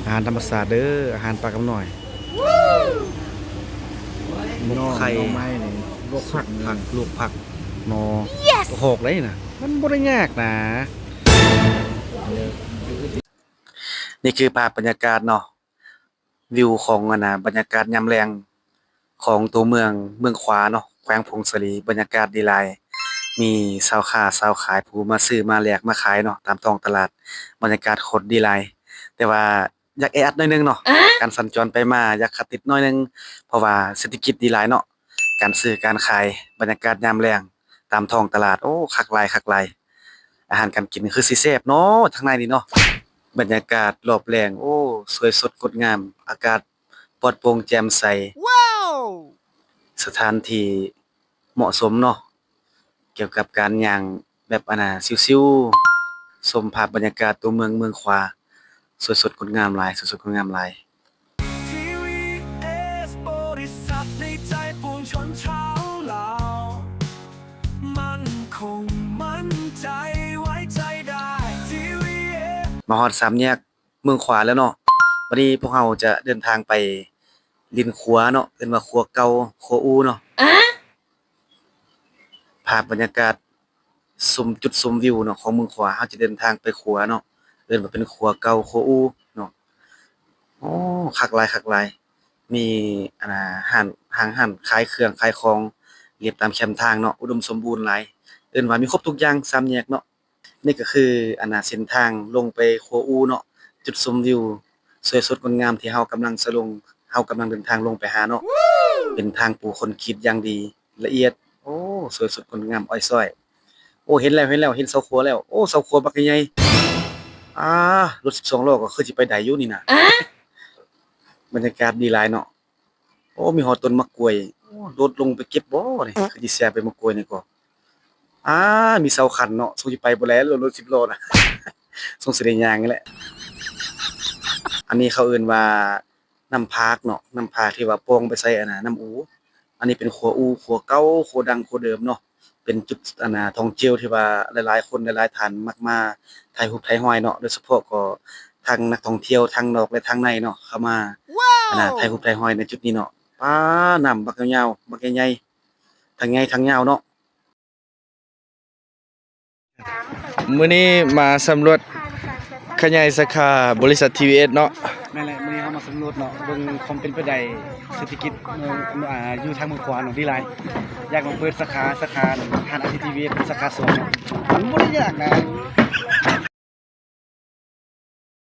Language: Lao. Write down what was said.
ອາຫານທຳມະຊາດເດີ້ ອາຫານປາກຳນ້ອຍ ໝົກໄຂ່ ໜໍ່ໄມ້ນີ້ ລວກຜັກ ຜັກ ລວກຜັກ ໜໍ່ ຫອກໄດ້ນະ ມັນບໍ່ໄດ້ຍາກນະ. ນີ້ຄືພາບບັນຍາກາດເນາະ ວິວຂອງອັນນ່າ ບັນຍາກາດຍາມແລງຂອງຕົວເມືອງ ເມືອງຂວາເນາະ ແຂວງຜົ້ງສາລີ ບັນຍາກາດດີຫຼາຍ ມີຊາວຄ້າຊາວຂາຍ ຜູ້ມາຊື້ມາແລກມາຂາຍເນາະ ຕາມທ້ອງຕະຫຼາດ ບັນຍາກາດໂຄດດີຫຼາຍ ແຕ່ວ່າ ຢາກແອອັດໜ້ອຍໜຶ່ງເນາະ ການສັນຈອນໄປມາຢາກຂັດຕິດໜ້ອຍໜຶ່ງ ເພາະວ່າເສດຖະກິດດີຫຼາຍເນາະ ການຊື້ການຂາຍ ບັນຍາກາດຍາມແລງຕາມທ້ອງຕະຫຼາດ ໂອ້ ຄັກຫຼາຍ ຄັກຫຼາຍ ອາຫານການກິນຄືຊິແຊບເນາະ ທາງໃນນີ້ເນາະ ບັນຍາກາດລອບແລງ ໂອ້ ສວຍສົດງົດງາມ ອາກາດປອດໂປ່ງແຈ່ມໃສ ສະຖານທີ່ເໝາະສົມເນາະ. ກ່ຽວກັບການຍ່າງແບບອັນນ່າຊິວໆ ຊົມພາບບັນຍາກາດຕົວເມືອງ ເມືອງຂວາ ສວຍສົດງົດງາມຫຼາຍ ສວຍສົດງົດງາມຫຼາຍ. ທີວີເອສ ບໍລິສັດໃນໃຈປວງຊົນຊາວລາວ ໝັ້ນຄົງໝັ້ນໃຈໄວ້ໃຈໄດ້ ທີວີເອສ ມາຮອດສາມແຍກ ເມືອງຂວາແລ້ວເນາະ ບັດນີ້ພວກເຮົາຈະເດີນທາງໄປຫຼິ້ນຂົວເນາະ ເອີ້ນວ່າຂົວເກົ່າ ຂົວອູເນາະ ພາບບັນຍາກາດຊົມຈຸດຊົມວິວເນາະ ຂອງເມືອງຂວາ ເຮົາຈະເດີນທາງໄປຂົວເນາະ ເອີ້ນວ່າເປັນຂົວເກົ່າ ຂົວອູເນາະ ໂອ້ ຄັກຫຼາຍ ຄັກຫຼາຍ ມີອັນນ່າ ຮ້ານ ຫ້າງຮ້ານຂາຍເຄື່ອງຂາຍຂອງ ລຽບຕາມແຄມທາງເນາະ ອຸດົມສົມບູນຫຼາຍ ເອີ້ນວ່າມີຄົບທຸກຢ່າງ ສາມແຍກເນາະ. ນີ້ກໍຄືອັນນ່າເສັ້ນທາງລົງໄປຂົວອູເນາະ ຈຸດຊົມວິວສວຍສົດງົດງາມທີ່ເຮົາກຳລັງສະຫຼົງ ເຮົາກຳລັງເດີນທາງລົງໄປຫາເນາະ ເປັນທາງປູຄອນກຣີດຢ່າງດີ ລະອຽດ ໂອ້ ສວຍສົດງົດງາມ ອອຍຊອຍ ໂອ້ ເຫັນແລ້ວ ເຫັນແລ້ວ ເຫັນເສົາຂົວແລ້ວ ໂອ້ ເສົາຂົວບັກໃຫຍ່ໆ ອາ ລົດສິບສອງລໍ້ກໍຄືຊິໄປໄດ້ຢູ່ນີ້ນະ ບັນຍາກາດດີຫຼາຍເນາະ. ໂອ້ ມີຮອດຕົ້ນໝາກກ້ວຍ ໂອ້ ໂດດລົງໄປເກັບບໍ່ນີ້ ຄືຊິເສຍໄປໝາກກ້ວຍນີ້ກໍ ອາ ມີເສົາຂັ້ນເນາະ ສົງຊິໄປບໍ່ແລ້ວ ລົດສິບລໍ້ນະ ສົງຊິໄດ້ຍ່າງນີ້ແຫຼະ ອັນນີ້ເຂົາເອີ້ນວ່ານ້ຳພາກເນາະ ນ້ຳພາກທີ່ວ່າປ່ອງໄປໃສ່ອັນນ່າ ນ້ຳອູ ອັນນີ້ເປັນຂົວອູ ຂົວເກົ່າ ຂົວດັງ ຂົວເດີມເນາະ. ເປັນຈຸດອັນນ່າທ່ອງທ່ຽວທີ່ວ່າຫຼາຍໆຄົນຫຼາຍໆທ່ານມັກມາຖ່າຍຮູບຖ່າຍຮອຍເນາະ ໂດຍສະເພາະກໍທັງນັກທ່ອງທ່ຽວທັງນອກ ແລະ ທັງໃນເນາະ ເຂົ້າມາອັນນ່າຖ່າຍຮູບຖ່າຍຮອຍໃນຈຸດນີ້ເນາະ. ປາ ນ້ຳບັກຍາວໆ ບັກໃຫຍ່ໆ ທັງໃຫຍ່ທັງຍາວເນາະ. ມື້ນີ້ມາສຳຫຼວດຂະຫຍາຍສາຂາບໍລິສັດ ທີວີເອສ ເນາະ. ແມ່ນແຫຼະ ມື້ນີ້ເຮົາມາສຳຫຼວດເນາະ ເບິ່ງຄວາມເປັນໄປໄດ້ເສດຖະກິດ ເອີ ອ່າ ຢູ່ທາງເມືອງຂວາເນາະ ດີຫຼາຍ ຢາກມາເປີດສາຂາ ສາຂາຮ້ານ ທີ ທີ ວີ ສາຂາສອງເນາະ ມັນບໍ່ໄດ້ຍາກນະ